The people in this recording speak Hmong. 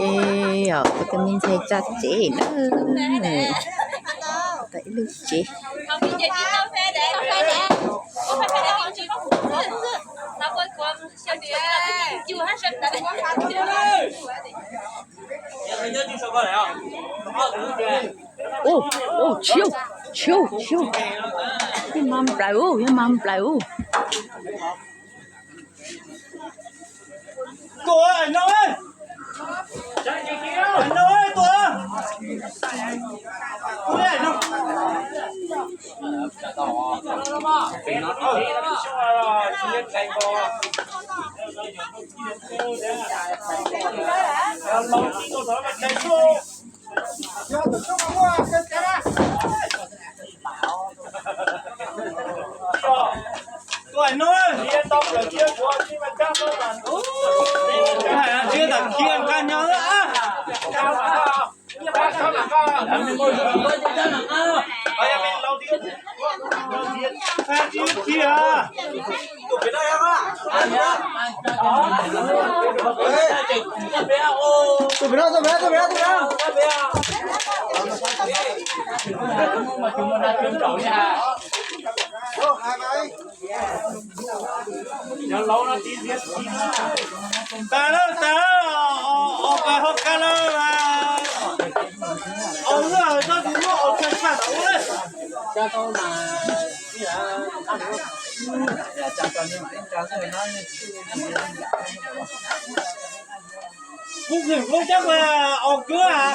Ej, kuv tus me ntxhais tso tsev na, tau ib lub tsev. Ua, ua, tshiu, tshiu, tshiu. Yog mas nplaws, yog mas nplaws. Tuam no, no, tuam. Tuam no, tsis tau khiav nqa nyo. Tas lawm, tas lawm, os, pas ho ka lawm. Os, wb txhob tsis muab os tshaj tshaj ntawm ub lawm. Kuv kheem koob cab os kwv a.